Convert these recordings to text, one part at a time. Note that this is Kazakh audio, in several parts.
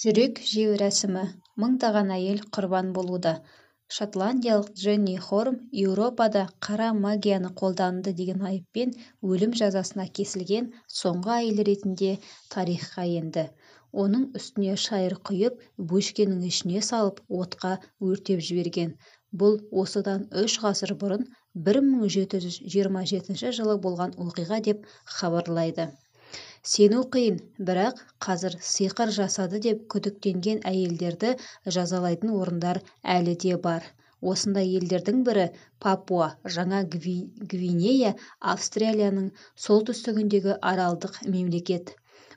Жүрек жеу рәсімі. Мыңдаған әйел құрбан болуда. Шотландиялық Дженни Хорм Еуропада қара магияны қолданды деген айыппен өлім жазасына кесілген соңғы әйел ретінде тарихқа енді. Оның үстіне шайыр құйып, бөшкенің ішіне салып, отқа өртеп жіберген. Бұл осыдан 3 ғасыр бұрын, 1727 жылы болған оқиға деп хабарлайды. Сену қиын, бірақ қазір сиқыр жасады деп күдіктенген әйелдерді жазалайтын орындар әлі де бар. Осындай елдердің бірі – Папуа Жаңа Гвинея, Австралияның солтүстігіндегі аралдық мемлекет.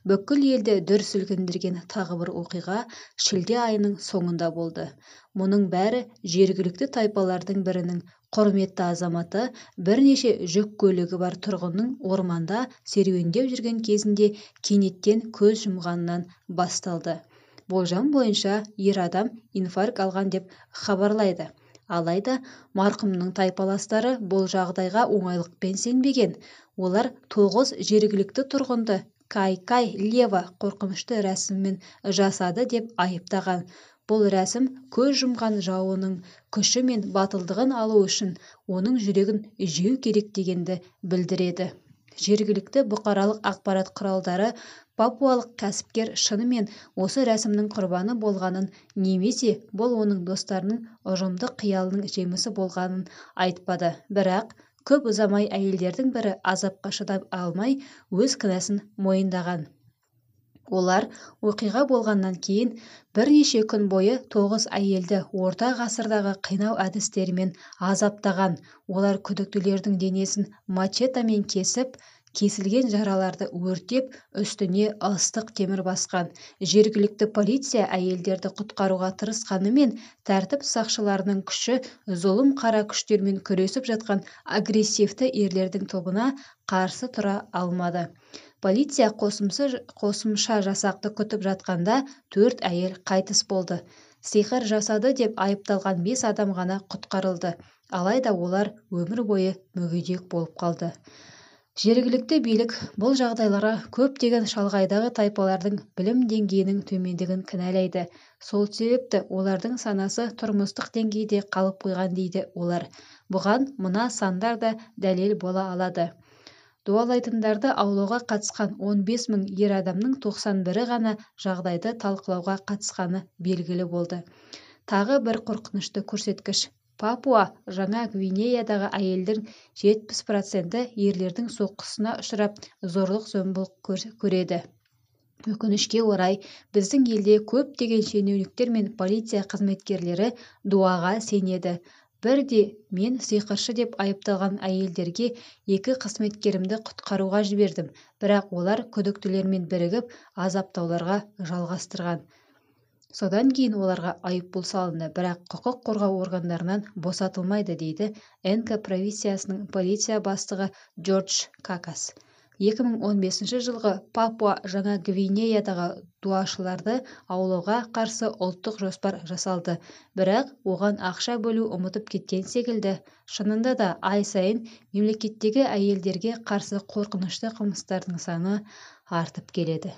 Бүкіл елді дүр сілкіндірген тағы бір оқиға шілде айының соңында болды. Мұның бәрі жергілікті тайпалардың бірінің құрметті азаматы, бірнеше жүк көлігі бар тұрғынның орманда серуендеп жүрген кезінде кенеттен көз жұмғанынан басталды. Болжам бойынша, ер адам инфаркт алған деп хабарлайды. Алайда марқұмның тайпаластары бұл жағдайға оңайлықпен сенбеген. Олар тоғыз жергілікті тұрғынды Кай-Кай Лева қорқынышты рәсімін жасады деп айыптаған. Бұл рәсім көз жұмған жауының күші мен батылдығын алу үшін оның жүрегін жеу керек дегенді білдіреді. Жергілікті бұқаралық ақпарат құралдары папуалық кәсіпкер шынымен осы рәсімнің құрбаны болғанын немесе бұл оның достарының ұжымдық қиялының жемісі болғанын айтпады. Бірақ көп ұзамай әйелдердің бірі азапқа шыдай алмай, өз кінәсін мойындаған. Олар оқиға болғаннан кейін бірнеше күн бойы тоғыз әйелді орта ғасырдағы қинау әдістерімен азаптаған. Олар күдіктілердің денесін мачетамен кесіп, кесілген жараларды өртеп, үстіне ыстық темір басқан. Жергілікті полиция әйелдерді құтқаруға тырысқанымен, тәртіп сақшыларының күші зұлым қара күштермен күресіп жатқан агрессивті ерлердің тобына қарсы тұра алмады. Полиция қосымша жасақты күтіп жатқанда төрт әйел қайтыс болды. Сиқыр жасады деп айыпталған бес адам ғана құтқарылды. Алайда олар өмір бойы мүгедек болып қалды. Жергілікті билік бұл жағдайларға көптеген шалғайдағы тайпалардың білім деңгейінің төмендігін кінәлайды. Сол себепті олардың санасы тұрмыстық деңгейде қалып қойған дейді олар. Бұған мына сандар да дәлел бола алады: дуалайтындарды аулауға қатысқан 15 мың ер адамның 91-і ғана жағдайды талқылауға қатысқаны белгілі болды. Тағы бір қорқынышты көрсеткіш: Папуа Жаңа Гвинеядағы әйелдің 70%-і ерлердің соққысына ұшырап, зорлық-зомбылық көреді. Өкінішке орай, біздің елде көптеген шенеуніктер мен полиция қызметкерлері дуаға сенеді. Бірде мен сиқыршы деп айыпталған әйелдерге екі қызметкерімді құтқаруға жібердім, бірақ олар күдіктілермен бірігіп, азаптауларға жалғастырған. Содан кейін оларға айыппұл салынды, бірақ құқық қорғау органдарынан босатылмайды, дейді Энка провинциясының полиция бастығы Джордж Какас. 2015 жылғы Папуа Жаңа Гвинеядағы дуашыларды аулауға қарсы ұлттық жоспар жасалды, бірақ оған ақша бөлу ұмытып кеткен секілді. Шынында да, ай сайын мемлекеттегі әйелдерге қарсы қорқынышты қылмыстардың саны артып келеді.